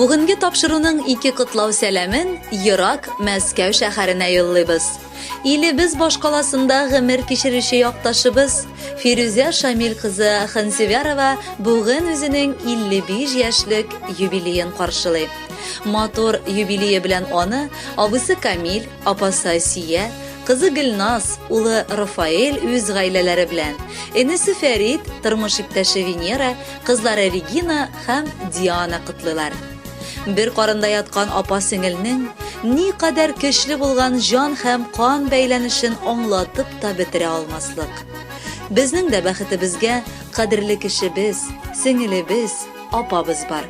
Бүгенге тапшыруның ике котлау сәламен ерак Мәскәү шәһәренә юллыйбыз. Илебез башкаласында гомер кичерүче якташыбыз Фирүзә Шамил кызы Хансевярова бүген үзенең 55 яшьлек юбилеен каршылый. Матур юбилее белән аны абысы Камил, апасы Асия, кызы Гөлназ, улы Рафаэль үз гаиләләре белән, энесе Фәрит, тормыш иптәше Венера, кызлары Регина һәм Диана котлыйлар. Бер карында яткан апа-сеңелнең никадәр көчле булган җан һәм кан бәйләнешен аңлатып та бетерә алмаслык. Безнең дә бәхетебезгә кадерле кешебез, сеңелебез, апабыз бар.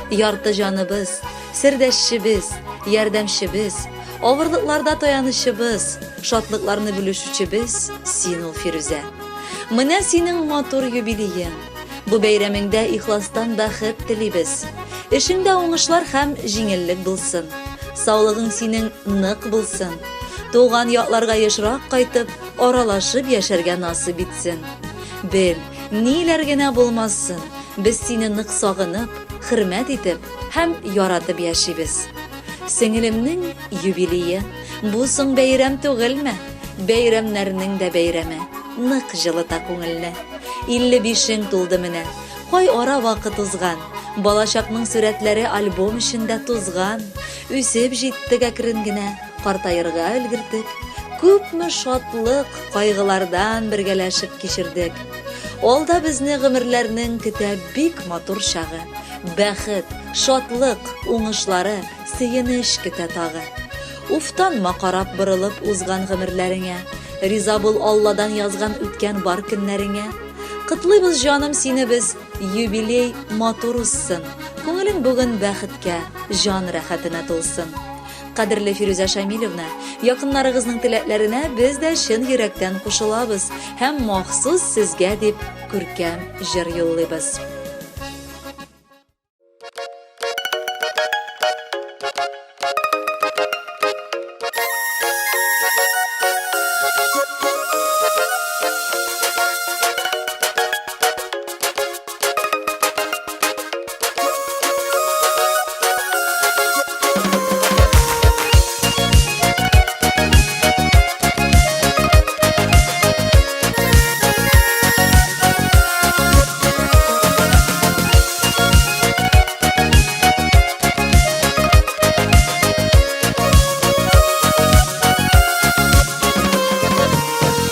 Ярты җаныбыз, сердәшчебез, ярдәмчебез, авырлыкларда таянычыбыз, шатлыкларны бүлешүчебез син ул, Фирүзә. Менә синең матур юбилеең. Бу бәйрәмеңдә ихластан бәхет телибез. Эшеңдә уңышлар һәм җиңеллек булсын. Саулыгың синең нык булсын. Туган якларга ешрак кайтып, аралашып яшәргә насыйп итсен. Бел, ниләр генә булмасын, без сине нык сагынып, хөрмәт итеп һәм яратып яшибез. Сеңелемнең юбилее, бу соң бәйрәм түгелме? Бәйрәмнәрнең дә бәйрәме, нык җылыта күңелне. 55-ең тулды менә. Кай ара вакыт узган. Балачакның сурәтләре альбом эчендә тузган. Үсеп җиттек әкрен генә, картаерга өлгердек. Күпме шатлык, кайгылардан бергәләшеп кичердек. Алда безне гомерләрнең көтә бик матур чагы. Бәхет, шатлык, уңышлары, сөенеч көтә тагы. Уфтанма карап борылып узган гомерләреңә. Риза бул Алладан язган үткән бар көннәреңә. Котлыйбыз җаным сине без, юбилей матур узсын. Күңелең бүген бәхеткә, җан рәхәтенә тулсын. Кадерле Фирүзә Шамилевна, якыннарыгызның теләкләренә без дә чын йөрәктән кушылабыз һәм махсус сезгә дип күркәм җыр юллыйбыз.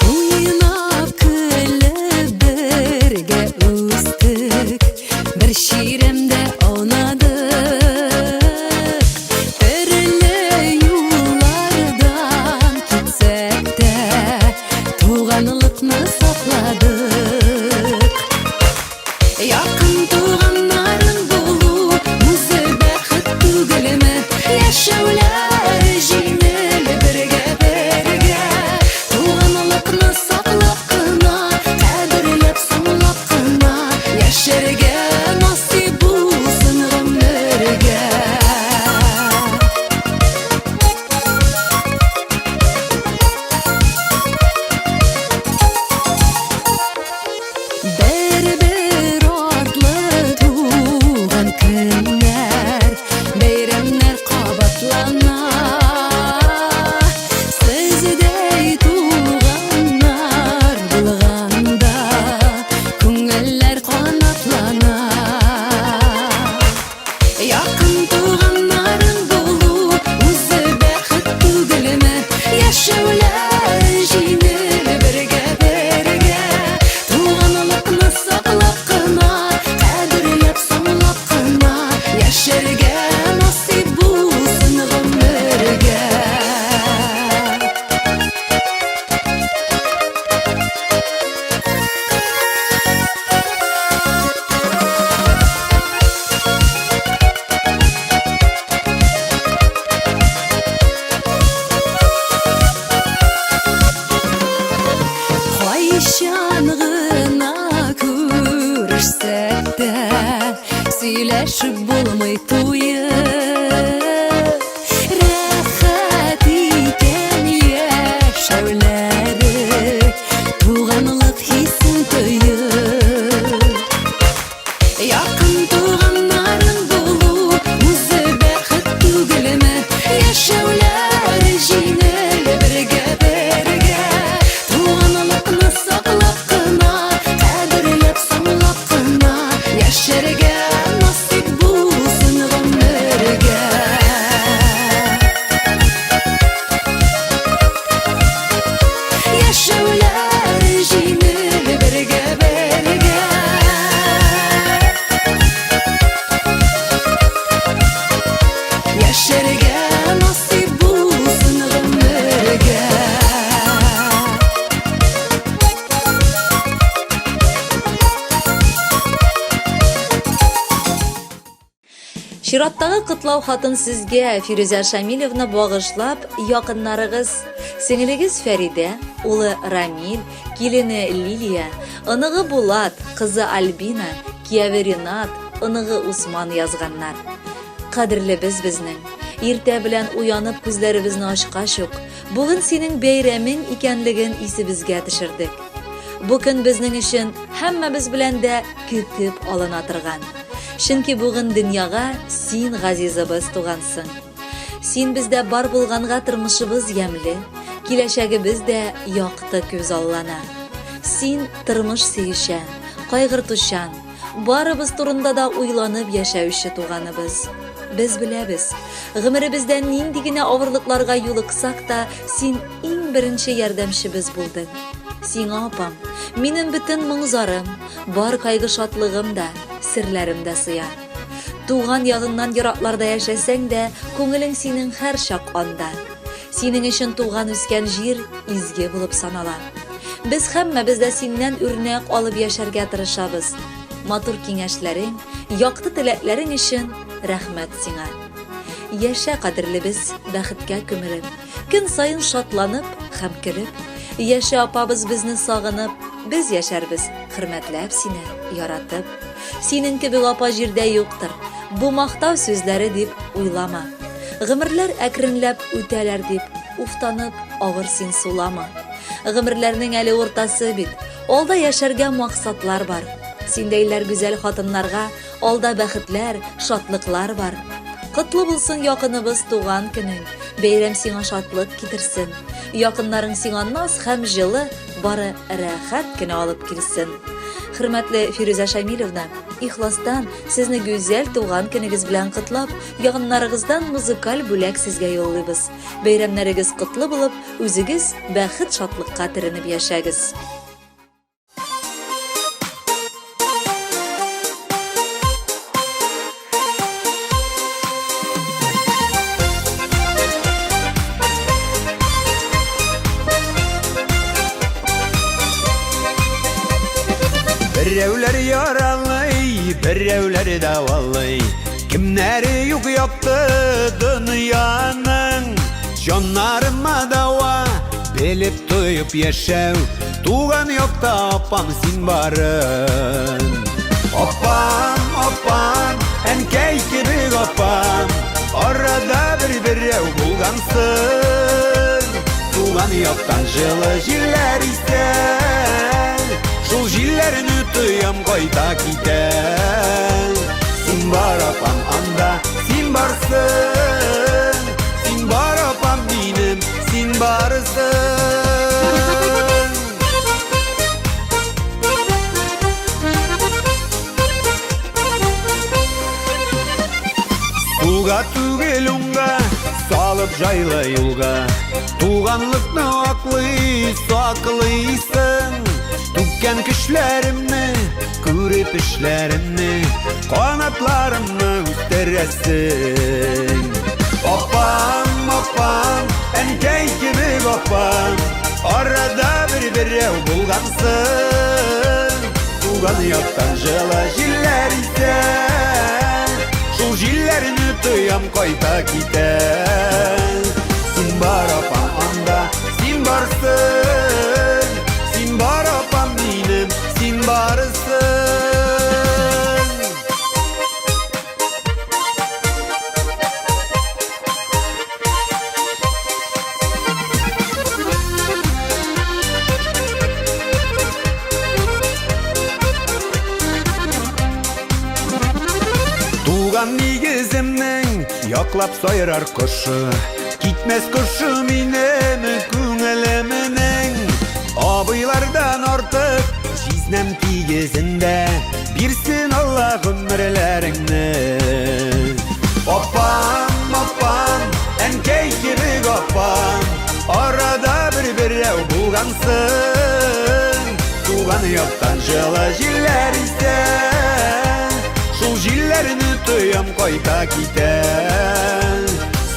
Уйнап, көлеп бергә үстек, бер чирәмдә аунадык. Төрле юллардан китсәк тә, туганлыкны сакладык. Якын туганнарың булу үзе бәхет түгелме? Яшәүләр җиңел бергә-бергә. Туганлыкны саклап кына, кадерләп соңлап кына яшәргә насыйп булсын гомергә. Бер-бер артлы туган көннәр, бәйрәмнәр кабатлана. Сездәй туганнар булганда, күңелләр канатлана. Якын туганнарың булу үзе бәхет түгелме? Яшәүләр җиңел бергә-бергә. Туганлыкны саклап кына, кадерләп соңлап кына яшәргә насыйп булсын гомергә. Кайчан гына күрешсәк тә, сөйләшеп булмый туеп. Рәхәт икән яшәүләре, туганлык хисен тоеп. Якын туганнарың булу үзе Чираттагы котлау хатын сезгә, Фирүзә Шамилевна, багышлап, якыннарыгыз, сеңелегез Фәридә, улы Рамил, килене Лилия, оныгы Булат, кызы Альбина, кияве Ринат, оныгы Усман язганнар. Кадерлебез безнең. Иртә белән уянып күзләребезне ачкач ук, бүген синең бәйрәмең икәнлеген исебезгә төшердек. Бу көн безнең өчен һәммәбез белән дә көтеп алына торган. Чөнки бүген дөньяга син, газизыбыз, тугансың. Син бездә бар булганга тормышыбыз ямьле, киләчәгебез дә якты күзаллана. Син тормыш сөючән, кайгыртучан, барыбыз турында да уйланып яшәүче туганыбыз. Без беләбез, гомеребездә нинди генә авырлыкларга юлыксак та, син иң беренче ярдәмчебез булдың. Сиңа, апам, минем бөтен моң-зарым, бар кайгы-шатлыгым да, серләрем дә сыя. Туган ягыңнан еракларда яшәсәң дә, күңелең синең һәрчак анда. Синең өчен туган-үскән җир изге булып санала. Без һәммәбез дә синнән үрнәк алып яшәргә тырышабыз. Матур киңәшләрең, якты теләкләрең өчен рәхмәт сиңа. Яшә, кадерлебез, бәхеткә күмелеп, көн саен шатланып һәм көлеп. Яшә, апабыз, безне сагынып, без яшәрбез, хөрмәтләп сине, яратып. Синең кебек апа җирдә юктыр. Бу мактау сүзләре дип уйлама. Гомерләр әкренләп үтәләр дип, уфтанып, авыр син сулама. Гомерләрнең әле уртасы бит. Алда яшәргә максатлар бар. Синдәйләр гүзәл хатыннарга алда бәхетләр, шатлыклар бар. Котлы булсын якыныбыз туган көнең. Бәйрәм сиңа шатлык китерсен. Якыннарың сиңа наз һәм җылы, бары рәхәт кенә алып килсен. Хөрмәтле Фирүзә Шамилевна, ихластан сезне гүзәл туган көнегез белән котлап, Якыннарыгыздан музыкаль бүләк сезгә юллыйбыз. Бәйрәмнәрегез котлы булып, үзегез бәхет-шатлыкка төренеп яшәгез. Берәүләр яралый, берәүләр дәвалый. Кемнәре юк якты дөньяның Җаннарыма дава Белеп тоеп яшәү Туган якта апам син барын Апам, апам, әнкәй кебек апам Арада бер берәү булгансың Туган яктан җылы җилләр исә Шул җилләрне тоям кайта китә Син бар апам анда, син барсың Син бар апам минем, син барсың Сулга түгел уңга, салып җайлы юлга Туганлыкны аклый, саклыйсың Түккән көчләремне, күреп эшләремне Канатларымны үстерәсең Апам, апам, әнкәй кебек апам Арада бер берәү булгансың Туган яктан җылы җилләр исә Шул җилләрне тоям кайта китә Син бар апам анда, син барсың Син бар апам минем, син барсың Туган нигеземнең яклап сайрар кошы Китмәс кошы минем күңелемнең Абыйлардан артык җизнәм тигезендә Бирсен Алла гомерләреңне Апам, апам, әнкәй кебек апам Арада бер берәү булгансың Туган яктан җылы җилләр исә Шул җилләрне тоям кайта китә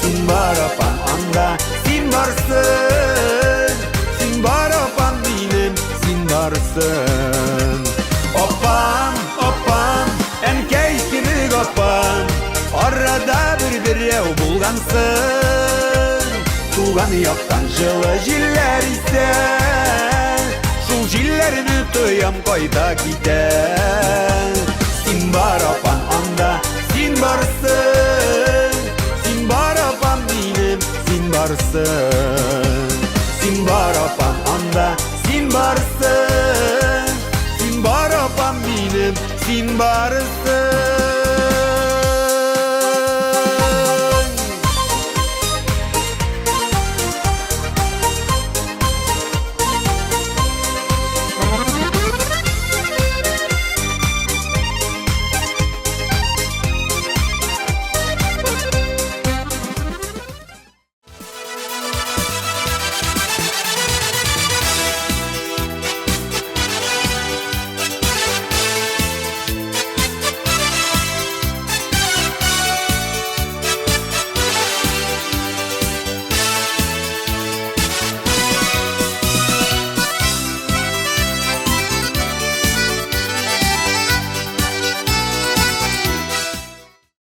Син бар апам анда, син барсың Син бар апам минем, син барсың Апам, апам, әнкәй кебек апам. барсың. Туган яктан җылы җилләр исә, шул җилләрне тоям кайда китә. Син бар, апам, анда, син барсың. Син бар, апам, минем, син барсың. Син бар, апам, анда, син барсың. Син бар, апам, минем, син барсың.